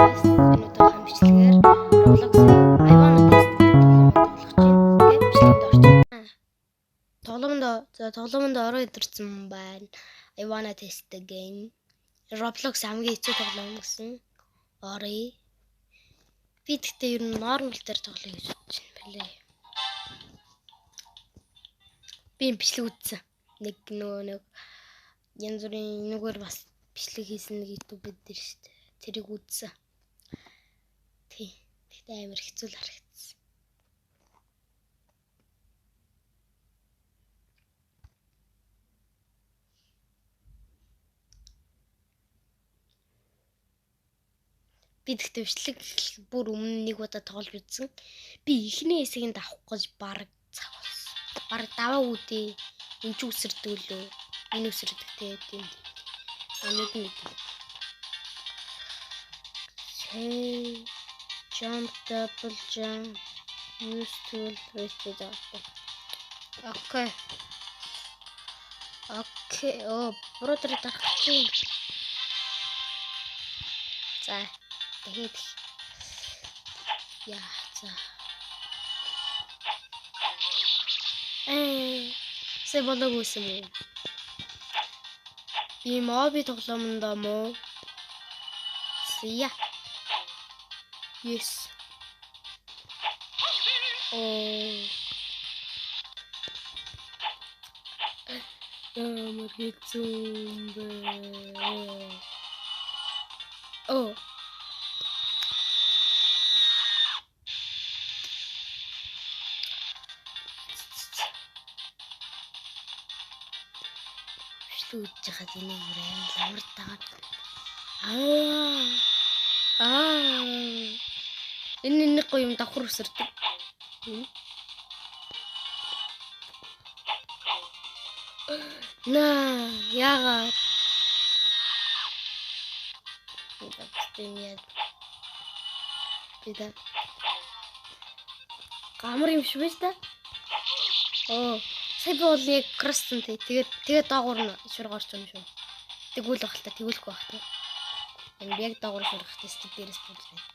Guys. Энэ удаагийн бичлэгээр Roblox-ийн I Wanna Test гэдэг тоглоомыг тоглох гэж байна. Тэгээд бичлэгэнд орчих. Тоглоомонд за тоглоомонд ороо идэрсэн байна. I Wanna Test again. Roblox хамгийн хэцүү тоглоом гэсэн. Орё. Би тэгтээ ер нь normal дээр тоглоё гэж бодож байна бэлээ. Би бичлэг үзсэн. Нэг нөгөө нэг янз бүрийн нүгээр бас бичлэг хийсэн нэг YouTube дээр шүү дээ. Тэрийг үзсэн. Тий. Тэгтээ амар хэцүү л харагдсан. Би тэгтээ бичлэг бүр өмнө нэг удаа тоглож үзсэн. Би эхний хэсгийг давах гэж бараг цаг болсон. Бараг даваа үүдээ. Энд ч үсэрдэг лөө. Энэ үсэрдэг те тийм. Амид мэд. Hey, jump, double jump, use tool, reset. Okay. Okay. Оо, буруу дээр дарах чинь. За, дахиад. Яа, за. Сая болоогүйсэн юм уу? Би моби тоглоомондоо мó? Сая. Yes. Оо. Ямар хэцүү юм бэ? Оо. Бичлэг үзэж байхад энийг бүр амар ламар тагаад. Аа. Аа. Энэ нэг гоё юм давхар өсөрдөг. Наа, яагаад? Би да. Гамар юм шиг байж та. Оо, сая би бол яг крассан тий. Тэгээд доогуур нь шург орч юм шүү. Тэгвэл байх л та, тэгвэлгүй байх та. Энэ яг доогуур шургах тест дээрээс бууж байна.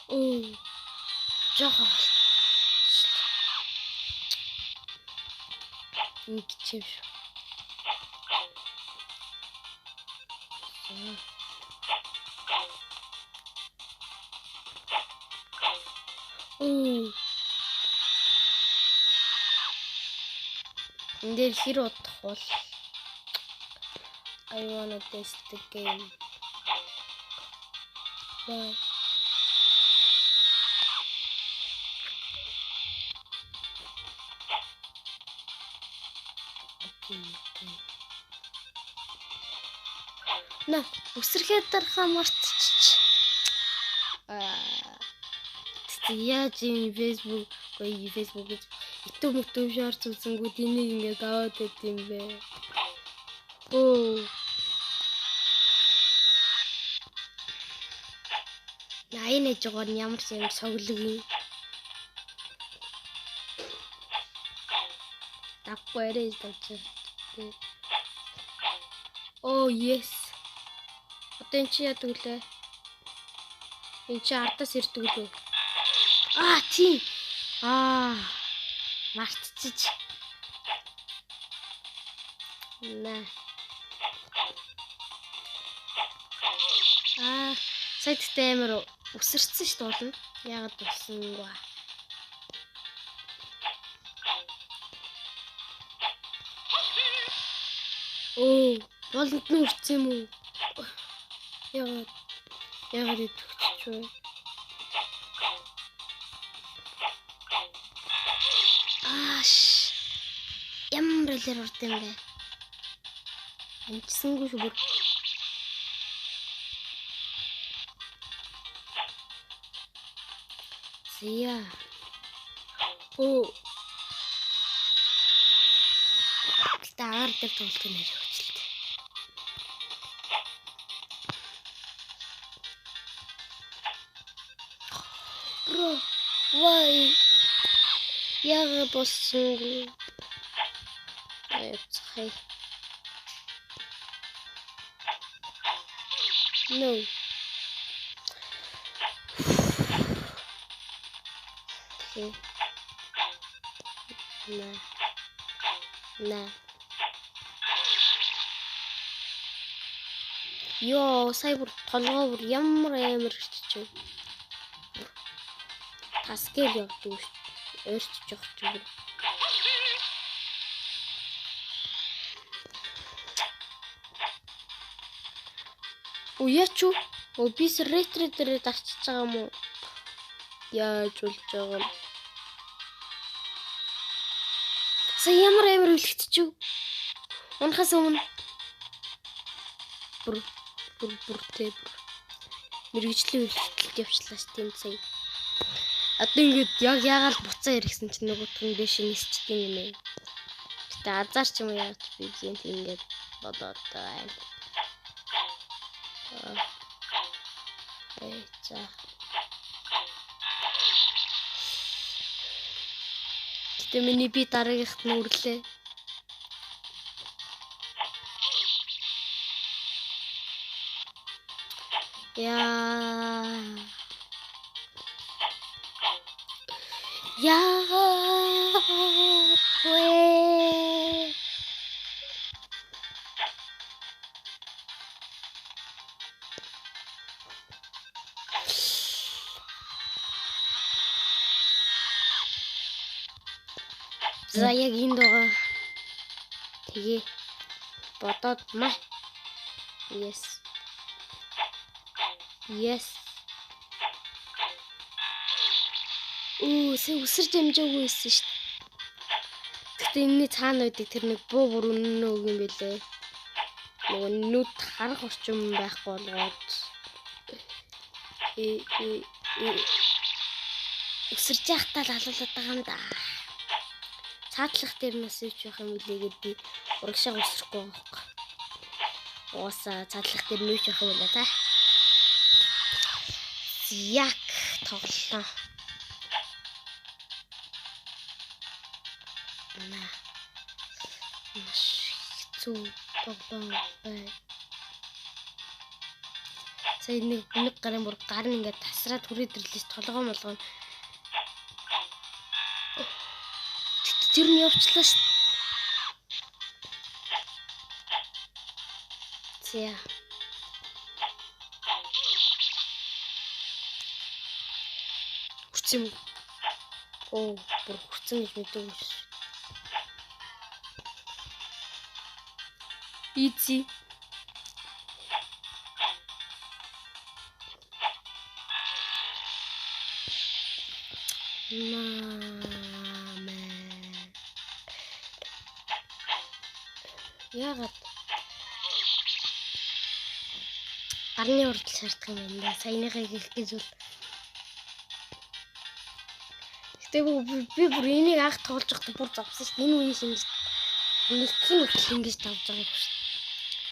Оо. Жохон. Ингэж юм шүү. Оо. Энэ дээр хэр удах бол I wanna test the game. Why? Okay, okay. На, үсрэхэд дарахаа мартчих. Аа. Яаж юм Facebook, гүй Facebook гэж YouTube мөтөв шорц үзэнгүүд энийг ингээд аваад байт юм бэ. Оо. Найн ээж байгаа нь ямар ч юм соглог юм. Давгүй арай давчих. Оо, yes. Одоо эн чи яадаг лээ? Эн чи ардаас ирдэг лөө? Аа, тийм. Аа. Мартчих. Нэ. Аа, сая тэгтээ амар үсэрсэн шүү дээ болно. Яагаад болсон вэ? Оо, болонд нь үрсэн юм уу? Яагаад идэвхчих вэ? Ааш. Ямар л урд юм бэ? Амжсангүй шүү бүр. Зя. Оо. Гэтэ агаар дээр тоглох нь нэр хөвчлээ. Bro, why? Яагаад болсонгүй? Явцгаая. No. Тэ. На. На. Йоо, сая бүр толгой бүр ямар амар ирчихв. Тасгээл явдаг шүү. Ойрчиж явах ч юм. Оо яач юу? Оо би ретро дээр дарчиж байгаа юм уу? Яаж болж байгаа юм? Сая ямар амар үлгтчихв. Унахаас өмнө бүр бүр бүр тэ бүр мэргэжлийн үлгэтэлд явчлаа ш тийм сая. Одоо ингээд яг яагаад буцаа иргэсэн чинь нөгөөх нь дэше нисчдэг юм ээ. Гэтэ азар ч юм уу яаж би гинт ингээд бодоод байна. Э за. Гэтэ миний би дараагийнхт нь үрлээ. Яа. Яагаад вэ? За яг энд байгаа. Тэгээ бодоод маа. Yes. Yes. Оо, сая үсэрч амжаагүй байсан шүү дээ. Гэтэ энэний цаана байдаг тэр нэг буу бүр үнэн үг юм бэлээ. Нөгөө нүд харах орчим байхгүй болгоод э э үсэрч яхтаа л алуулаад байгаа юм да. Цаатлах дээр нас юуч байх юм билээ гэд би урагшаа үсрэхгүй байгаа байхгүй. Уусаа цаатлах дээр нь юуч байх юм бэлээ та. Яг тоглолоо. Маш хэцүү тоглоом бай. Сая нэг гарын бүр гар нь ингээд тасраад хүрээд ирлээ толгоо молгоо. Тэр нь явчлаа шүү. За. Хүрсэн юм. Оо, бүр хүрсэн гэж мэдээгүй шүү. Easy. Мама. Яагаад гарны урдл шаардах юм байна да. Саяныхаа хийх гэж бол. Гэтэ би бүр энийг анх тоглож байхдаа бүр зовсон шүү. Энэ үеийн шинж нэг тийм хүртэл ингэж тавьж байгаа юм шүү.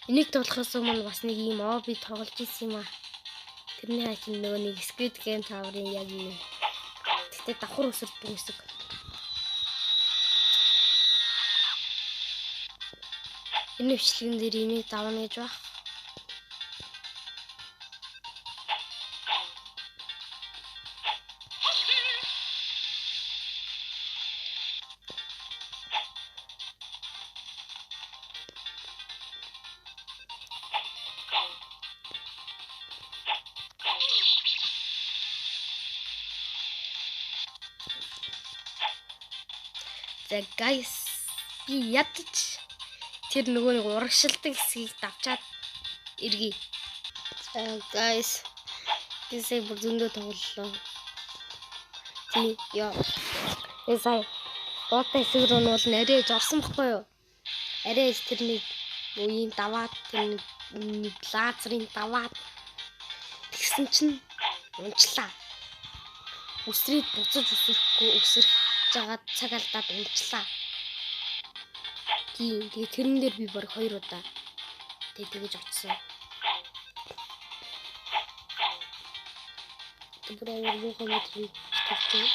Энийг тоглохоос өмнө бас нэг ийм би тоглож исэн юм аа. Тэрний хаач нөгөө нэг Squid Game Tower-ын яг юм. Гэтэ давхар өсөрдөг хэсэг. Энэ бичлэгэн дээр энийг давна гэж баг. За guys, би ядаж тэр нөгөө нэг урагшилдаг хэсгийг давчаад эргэе. За guys, би сая бүр зөндөө тоглолоо. Тий, ёо. Би сая буутай хэсэг рүү нь бол арай орсон бохгүй юу? Арай тэр нэг үеийн даваад тэр нэг лазерын даваад тэгсэн чинь унчлаа. Үсрээд буцаж үсрэхгүй үсрэх жагаад цаг алдаад унчлаа. Тийм, тэгээ тэрэн дээр би баг 2 удаа тэгэж очсон. Бүр амар муухай мэдрэмж төрсөн.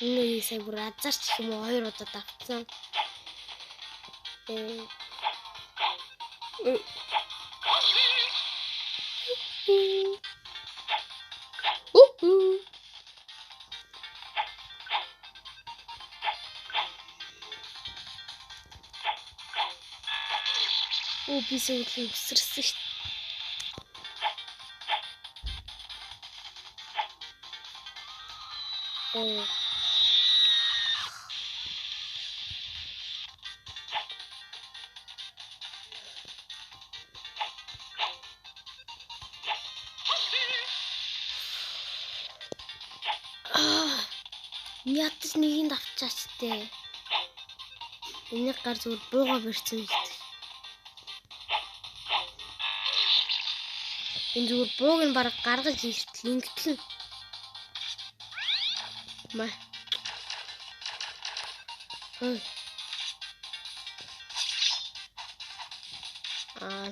Энэ үеийг сая бүр азарч гэх юм уу 2 удаа давтсан. Би сүүлийн өсөрсөн шүү. Оо. Ядаж нэгийг авчаач тээ. Энийг гар зүгээр бууга барьсан шүү дээ. Энэ зүгээр бууг нь бараг гаргаж иртэл ингэтэл нь. Ма. Хөө. Аа.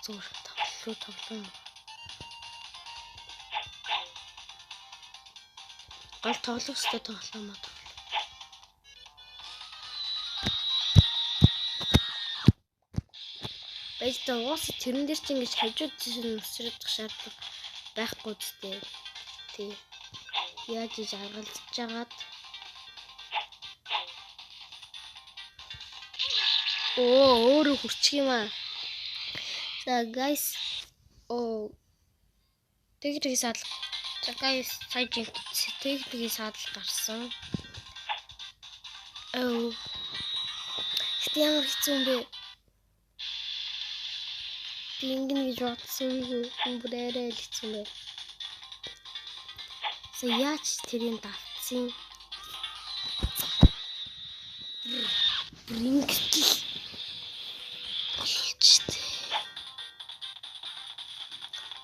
Зүгээр тоглоо тоглоо. Гол тоглох ёстой тоглоомоо тоглоо. Байж та угаасаа тэрэн дээр чинь ингэж хажууд тийш нь өсрөх шаардлага байхгүй зү. Тий. Яаж иж аргалдаж жагаад оо өөрөө хүрчих юм аа. За guys оо техникийн саадал. За guys сая техникийн саадал гарсан. Оо. Гэтэ ямар хэцүү юм бэ? Би ингэнэ гэж бодсон юм бүр арай л хэцүү юм бэ. За яаж тэрийг давтсан? Бүр ингэтэл болчихтой.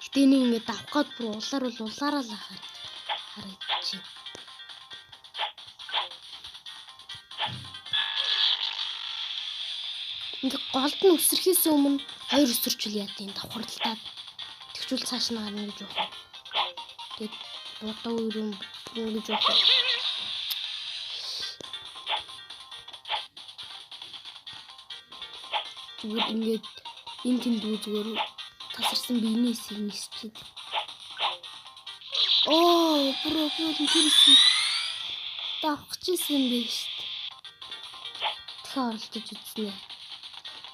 Гэтэ энийг ингэ давх гээд бүр улаар бол улаараа л харагдчих. Ингээ голд нь өсөрхөөс өмнө хоёр өсөрчүүл яа гэм давхарлалтаад тэгчүүл цааш нь гарна гэж явах. Тэгээд бодоо өрөм гэж явах. Зүгээр ингээд энэ тэнд зүгээр тасарсан биений хэсгийг нисчихэд. Оо, бүр би тэр хэсгийг давах гэжсэн юм биш үү? Тэгэхээр оролдож үзнэ.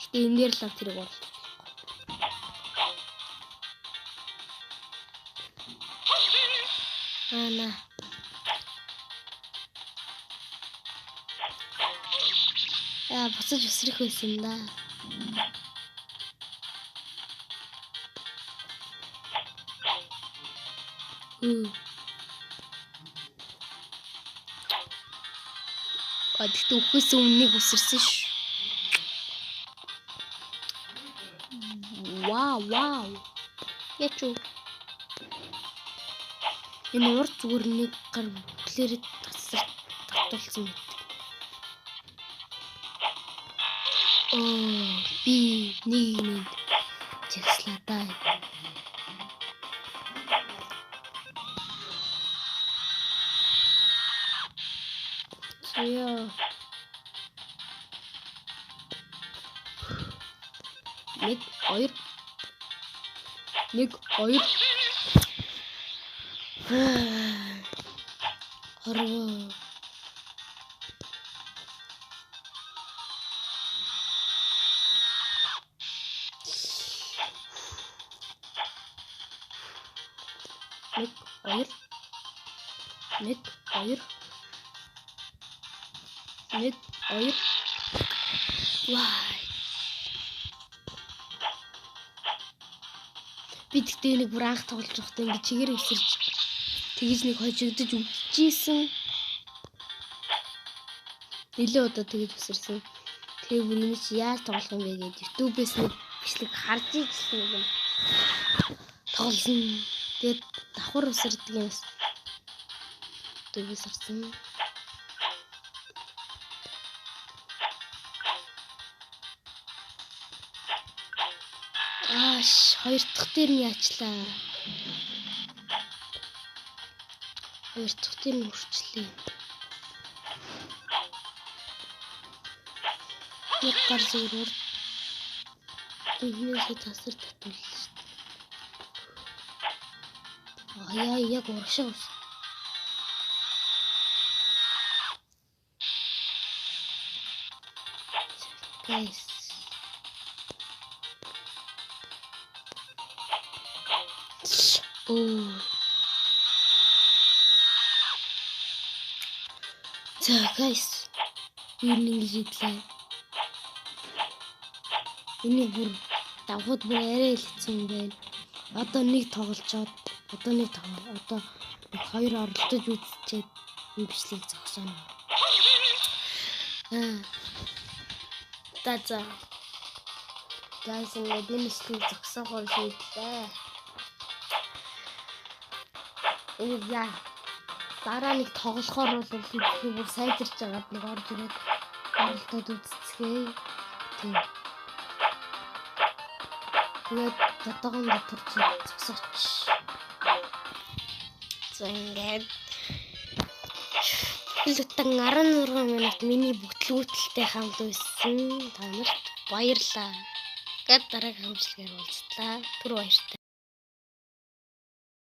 Гэтэ энэ дээр л тэрийг оролдож болохгүй. Ана. Яа, буцаж өсрөх байсан да. А тэгтээ үхээс өмнө нэг өсөрсөн ш. Вау, вау. Яч уу? Энэ урд зүгээр нэг гар бүхлээр тасар татуулсан мэт. Оо, би нэг нэг жагслаа да. Яа. 1 2 1 2 3 1 2 1 2 1 2 Вай. Би тэгтээ нэг бүр анх тоглож байхдаа ингэ чигээр өсөрч тэгж нэг хожигдож үдчихсэн. Нилээ удаа тэгж өсөрсөн. Тэгээ бүр энэ чи яаж тоглох юм бэ гээд YouTube-ээс нэг бичлэг харж ийсэн юм. Тоглосон. Тэгээд давхар өсөрдөг юм. YouTube-ээс харсан. Ааш, хоёр дахь дээр нь яачлаа. Хоёр дахь дээр нь хүрчлээ. Нэг гар зүгээр урд энэсээ тасар татууллаа шүү дээ. Аа яа яг урагшаа ус. Guys. Оо. За guys. Би нэг шийдлээ. Энийг бүр давхад бүр арай л хэцүү юм байна. Одоо нэг тоглолцоод одоо нэг тоглоо. Одоо нэг хоёр оролдож үзчихэд энэ бичлэгийг зогсооно. Аа. За. Guys, ингээд энэ бичлэгийг зогсоохоор шийдлээ. Энийг яа дараа нэг тоглохоор бол бичлэг бүр сайжирч байгаад нэг орж ирээд оролдоод үзцгээе. Тийм. Тэгээд одоогон дотор чи зогсооч. За, ингээд бүтэн 16 минут миний бүтлгүүтэлтэй хамт байсан. Та нарт баярлалаа. Гэт дараагийн хамтлагаар уулзлаа. Түр баяртай.